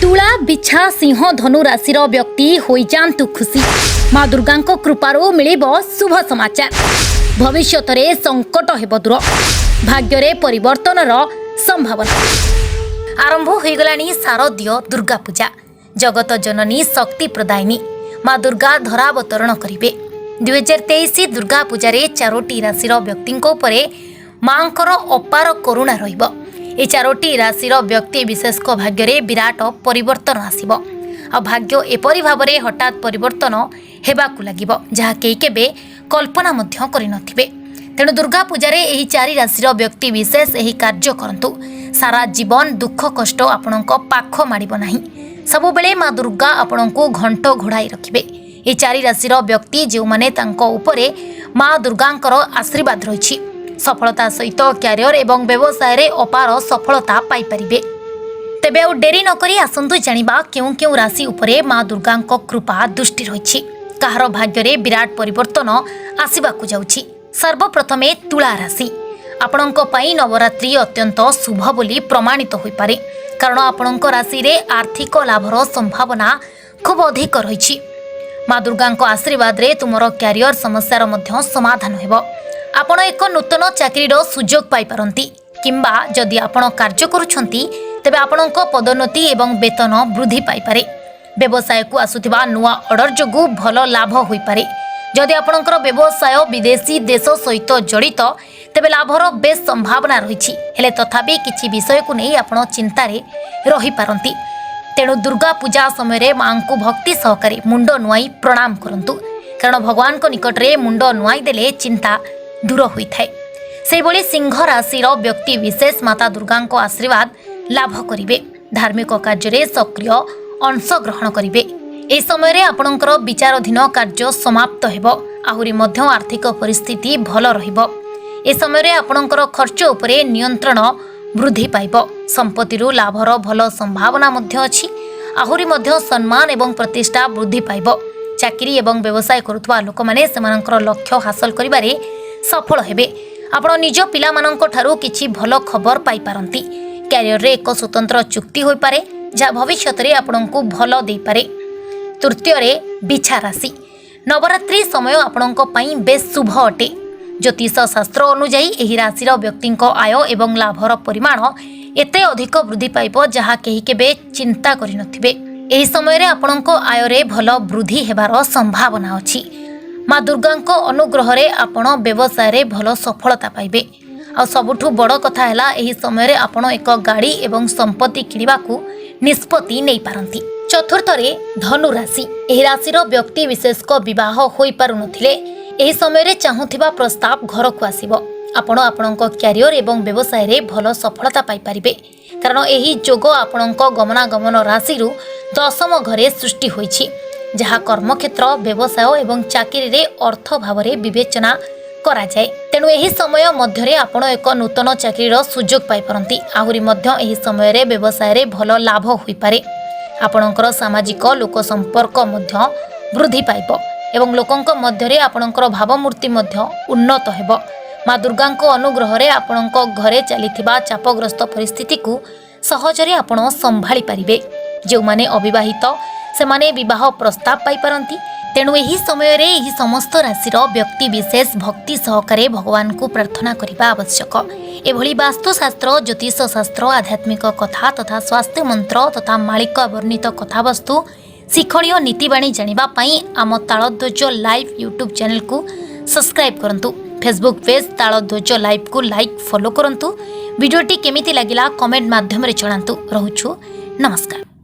ତୁଳା, ବିଛା, ସିଂହ, ଧନୁ ରାଶିର ବ୍ୟକ୍ତି ହୋଇଯାଆନ୍ତୁ ଖୁସି। ମା ଦୁର୍ଗାଙ୍କ କୃପାରୁ ମିଳିବ ଶୁଭ ସମାଚାର। ଭବିଷ୍ୟତରେ ସଙ୍କଟ ହେବ ଦୂର। ଭାଗ୍ୟରେ ପରିବର୍ତ୍ତନର ସମ୍ଭାବନା। ଆରମ୍ଭ ହୋଇଗଲାଣି ଶାରଦୀୟ ଦୁର୍ଗା ପୂଜା। ଜଗତ ଜନନୀ, ଶକ୍ତି ପ୍ରଦାୟିନୀ ମା ଦୁର୍ଗା ଧରାବତରଣ କରିବେ। 2023 ଦୁର୍ଗା ପୂଜାରେ ଚାରୋଟି ରାଶିର ବ୍ୟକ୍ତିଙ୍କ ଉପରେ ମାଙ୍କର ଅପାର କରୁଣା ରହିବ। ଏ ଚାରୋଟି ରାଶିର ବ୍ୟକ୍ତି ବିଶେଷଙ୍କ ଭାଗ୍ୟରେ ବିରାଟ ପରିବର୍ତ୍ତନ ଆସିବ ଆଉ ଭାଗ୍ୟ ଏପରି ଭାବରେ ହଠାତ୍ ପରିବର୍ତ୍ତନ ହେବାକୁ ଲାଗିବ, ଯାହା କେହି କେବେ କଳ୍ପନା ମଧ୍ୟ କରିନଥିବେ। ତେଣୁ ଦୁର୍ଗା ପୂଜାରେ ଏହି ଚାରି ରାଶିର ବ୍ୟକ୍ତି ବିଶେଷ ଏହି କାର୍ଯ୍ୟ କରନ୍ତୁ, ସାରା ଜୀବନ ଦୁଃଖ କଷ୍ଟ ଆପଣଙ୍କ ପାଖ ମାଡ଼ିବ ନାହିଁ। ସବୁବେଳେ ମା ଦୁର୍ଗା ଆପଣଙ୍କୁ ଘଣ୍ଟ ଘୋଡ଼ାଇ ରଖିବେ। ଏହି ଚାରି ରାଶିର ବ୍ୟକ୍ତି ଯେଉଁମାନେ, ତାଙ୍କ ଉପରେ ମା ଦୁର୍ଗାଙ୍କର ଆଶୀର୍ବାଦ ରହିଛି, ସଫଳତା ସହିତ କ୍ୟାରିୟର ଏବଂ ବ୍ୟବସାୟରେ ଅପାର ସଫଳତା ପାଇପାରିବେ। ତେବେ ଆଉ ଡେରି ନକରି ଆସନ୍ତୁ ଜାଣିବା କେଉଁ କେଉଁ ରାଶି ଉପରେ ମା ଦୁର୍ଗାଙ୍କ କୃପା ଦୃଷ୍ଟି ରହିଛି, କାହାର ଭାଗ୍ୟରେ ବିରାଟ ପରିବର୍ତ୍ତନ ଆସିବାକୁ ଯାଉଛି। ସର୍ବପ୍ରଥମେ ତୁଳା ରାଶି। ଆପଣଙ୍କ ପାଇଁ ନବରାତ୍ରି ଅତ୍ୟନ୍ତ ଶୁଭ ବୋଲି ପ୍ରମାଣିତ ହୋଇପାରେ, କାରଣ ଆପଣଙ୍କ ରାଶିରେ ଆର୍ଥିକ ଲାଭର ସମ୍ଭାବନା ଖୁବ୍ ଅଧିକ ରହିଛି। ମା ଦୁର୍ଗାଙ୍କ ଆଶୀର୍ବାଦରେ ତୁମର କ୍ୟାରିୟର ସମସ୍ୟାର ମଧ୍ୟ ସମାଧାନ ହେବ। ଆପଣ ଏକ ନୂତନ ଚାକିରିର ସୁଯୋଗ ପାଇପାରନ୍ତି କିମ୍ବା ଯଦି ଆପଣ କାର୍ଯ୍ୟ କରୁଛନ୍ତି, ତେବେ ଆପଣଙ୍କ ପଦୋନ୍ନତି ଏବଂ ବେତନ ବୃଦ୍ଧି ପାଇପାରେ। ବ୍ୟବସାୟକୁ ଆସୁଥିବା ନୂଆ ଅର୍ଡର ଯୋଗୁଁ ଭଲ ଲାଭ ହୋଇପାରେ। ଯଦି ଆପଣଙ୍କର ବ୍ୟବସାୟ ବିଦେଶୀ ଦେଶ ସହିତ ଜଡ଼ିତ, ତେବେ ଲାଭର ବେଶ ସମ୍ଭାବନା ରହିଛି। ହେଲେ ତଥାପି କିଛି ବିଷୟକୁ ନେଇ ଆପଣ ଚିନ୍ତାରେ ରହିପାରନ୍ତି। ତେଣୁ ଦୁର୍ଗା ପୂଜା ସମୟରେ ମାଙ୍କୁ ଭକ୍ତି ସହକାରେ ମୁଣ୍ଡ ନୁଆଇ ପ୍ରଣାମ କରନ୍ତୁ, କାରଣ ଭଗବାନଙ୍କ ନିକଟରେ ମୁଣ୍ଡ ନୁଆଇ ଦେଲେ ଚିନ୍ତା ଦୂର ହୋଇଥାଏ। ସେହିଭଳି ସିଂହ ରାଶିର ବ୍ୟକ୍ତି ବିଶେଷ ମାତା ଦୁର୍ଗାଙ୍କ ଆଶୀର୍ବାଦ ଲାଭ କରିବେ। ଧାର୍ମିକ କାର୍ଯ୍ୟରେ ସକ୍ରିୟ ଅଂଶଗ୍ରହଣ କରିବେ। ଏହି ସମୟରେ ଆପଣଙ୍କର ବିଚାରାଧୀନ କାର୍ଯ୍ୟ ସମାପ୍ତ ହେବ। ଆହୁରି ମଧ୍ୟ ଆର୍ଥିକ ପରିସ୍ଥିତି ଭଲ ରହିବ। ଏ ସମୟରେ ଆପଣଙ୍କର ଖର୍ଚ୍ଚ ଉପରେ ନିୟନ୍ତ୍ରଣ ବୃଦ୍ଧି ପାଇବ। ସମ୍ପତ୍ତିରୁ ଲାଭର ଭଲ ସମ୍ଭାବନା ମଧ୍ୟ ଅଛି। ଆହୁରି ମଧ୍ୟ ସମ୍ମାନ ଏବଂ ପ୍ରତିଷ୍ଠା ବୃଦ୍ଧି ପାଇବ। ଚାକିରି ଏବଂ ବ୍ୟବସାୟ କରୁଥିବା ଲୋକମାନେ ସେମାନଙ୍କର ଲକ୍ଷ୍ୟ ହାସଲ କରିବାରେ ସଫଳ ହେବେ। ଆପଣ ନିଜ ପିଲାମାନଙ୍କ ଠାରୁ କିଛି ଭଲ ଖବର ପାଇପାରନ୍ତି। କ୍ୟାରିୟରରେ ଏକ ସ୍ୱତନ୍ତ୍ର ଚୁକ୍ତି ହୋଇପାରେ, ଯାହା ଭବିଷ୍ୟତରେ ଆପଣଙ୍କୁ ଭଲ ଦେଇପାରେ। ତୃତୀୟରେ ବିଛା ରାଶି। ନବରାତ୍ରି ସମୟ ଆପଣଙ୍କ ପାଇଁ ବେଶ ଶୁଭ ଅଟେ। ଜ୍ୟୋତିଷ ଶାସ୍ତ୍ର ଅନୁଯାୟୀ ଏହି ରାଶିର ବ୍ୟକ୍ତିଙ୍କ ଆୟ ଏବଂ ଲାଭର ପରିମାଣ ଏତେ ଅଧିକ ବୃଦ୍ଧି ପାଇବ, ଯାହା କେହି କେବେ ଚିନ୍ତା କରିନଥିବେ। ଏହି ସମୟରେ ଆପଣଙ୍କ ଆୟରେ ଭଲ ବୃଦ୍ଧି ହେବାର ସମ୍ଭାବନା ଅଛି। ମା ଦୁର୍ଗାଙ୍କ ଅନୁଗ୍ରହରେ ଆପଣ ବ୍ୟବସାୟରେ ଭଲ ସଫଳତା ପାଇବେ। ଆଉ ସବୁଠୁ ବଡ଼ କଥା ହେଲା, ଏହି ସମୟରେ ଆପଣ ଏକ ଗାଡ଼ି ଏବଂ ସମ୍ପତ୍ତି କିଣିବାକୁ ନିଷ୍ପତ୍ତି ନେଇପାରନ୍ତି। ଚତୁର୍ଥରେ ଧନୁ ରାଶି। ଏହି ରାଶିର ବ୍ୟକ୍ତି ବିଶେଷଙ୍କ ବିବାହ ହୋଇପାରୁନଥିଲେ, ଏହି ସମୟରେ ଚାହୁଁଥିବା ପ୍ରସ୍ତାବ ଘରକୁ ଆସିବ। ଆପଣ ଆପଣଙ୍କ କ୍ୟାରିୟର ଏବଂ ବ୍ୟବସାୟରେ ଭଲ ସଫଳତା ପାଇପାରିବେ, କାରଣ ଏହି ଯୋଗ ଆପଣଙ୍କ ଗମନାଗମନ ରାଶିରୁ ଦଶମ ଘରେ ସୃଷ୍ଟି ହୋଇଛି, ଯାହା କର୍ମକ୍ଷେତ୍ର, ବ୍ୟବସାୟ ଏବଂ ଚାକିରିରେ ଅର୍ଥ ଭାବରେ ବିବେଚନା କରାଯାଏ। ତେଣୁ ଏହି ସମୟ ମଧ୍ୟରେ ଆପଣ ଏକ ନୂତନ ଚାକିରିର ସୁଯୋଗ ପାଇପାରନ୍ତି। ଆହୁରି ମଧ୍ୟ ଏହି ସମୟରେ ବ୍ୟବସାୟରେ ଭଲ ଲାଭ ହୋଇପାରେ। ଆପଣଙ୍କର ସାମାଜିକ ଲୋକ ସମ୍ପର୍କ ମଧ୍ୟ ବୃଦ୍ଧି ପାଇବ ଏବଂ ଲୋକଙ୍କ ମଧ୍ୟରେ ଆପଣଙ୍କର ଭାବମୂର୍ତ୍ତି ମଧ୍ୟ ଉନ୍ନତ ହେବ। ମା ଦୁର୍ଗାଙ୍କ ଅନୁଗ୍ରହରେ ଆପଣଙ୍କ ଘରେ ଚାଲିଥିବା ଚାପଗ୍ରସ୍ତ ପରିସ୍ଥିତିକୁ ସହଜରେ ଆପଣ ସମ୍ଭାଳି ପାରିବେ। ଯେଉଁମାନେ ଅବିବାହିତ, ସେମାନେ ବିବାହ ପ୍ରସ୍ତାବ ପାଇପାରନ୍ତି। ତେଣୁ ଏହି ସମୟରେ ଏହି ସମସ୍ତ ରାଶିର ବ୍ୟକ୍ତି ବିଶେଷ ଭକ୍ତି ସହକାରେ ଭଗବାନଙ୍କୁ ପ୍ରାର୍ଥନା କରିବା ଆବଶ୍ୟକ। ଏଭଳି ବାସ୍ତୁଶାସ୍ତ୍ର, ଜ୍ୟୋତିଷ ଶାସ୍ତ୍ର, ଆଧ୍ୟାତ୍ମିକ କଥା ତଥା ସ୍ୱାସ୍ଥ୍ୟ ମନ୍ତ୍ର ତଥା ମାଳିକା ବର୍ଣ୍ଣିତ କଥାବସ୍ତୁ, ଶିକ୍ଷଣୀୟ ନୀତିବାଣୀ ଜାଣିବା ପାଇଁ ଆମ ତାଳଧ୍ୱଜ ଲାଇଭ୍ ୟୁଟ୍ୟୁବ୍ ଚ୍ୟାନେଲକୁ ସବସ୍କ୍ରାଇବ୍ କରନ୍ତୁ। ଫେସବୁକ୍ ପେଜ୍ ତାଳଧ୍ୱଜ ଲାଇଭ୍କୁ ଲାଇକ୍, ଫଲୋ କରନ୍ତୁ। ଭିଡ଼ିଓଟି କେମିତି ଲାଗିଲା, କମେଣ୍ଟ ମାଧ୍ୟମରେ ଜଣାନ୍ତୁ। ରହୁଛୁ, ନମସ୍କାର।